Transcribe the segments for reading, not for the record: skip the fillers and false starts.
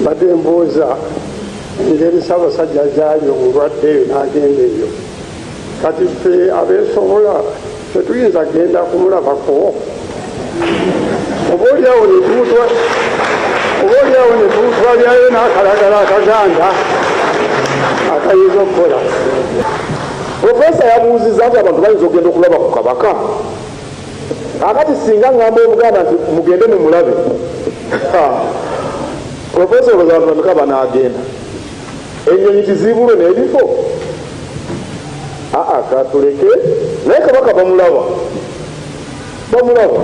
Mbadde mbuuza engeri Ssaabasajja gy'ali omulwadde eyo n'agenda eyo, kati ffe abeesobola tetuyinza kugenda kumulabako? Oba oliawo ne tumutwalirayo n'akalagala akaganda akayinza okukola. Profesa yabuuzizza nti abantu bayinza okugenda okulaba ku Kabaka. Akati singa ngamba Obuganda nti mugende mumulabe, Profesa olowooza abantu bameka banaagenda? Ennyonyi tiziibulwe n'ebifo? Aa, katuleke. Naye Kabaka bamulaba, bamulaba,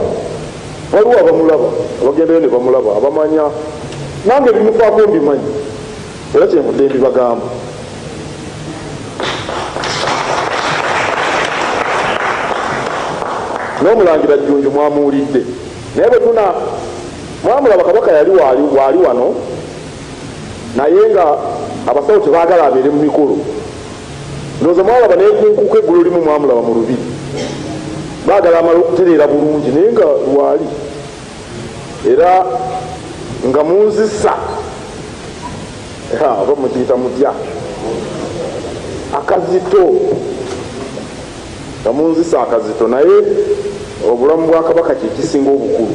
waliwo abamulaba abagendayo ne bamulaba, abamanya. Nange ebimufaako mbimanyi, era kyenvudde mbibagamba. N'omulangira Jjunju mwamuwulidde, naye bwe tuna mwamulaba Kabaka yali waali wano, naye nga abasawo tebaagala abeere mu mikolo. Ndowooza mwalaba n'ekunkuka eggulo limu mwamulaba mu lubiri, baagala amala okutereera bulungi, naye nga lwali era nga munzisa, oba mukiyita mutya, akazito, nga munzisa akazito. Naye obulamu bwa Kabaka kye kisinga obukulu.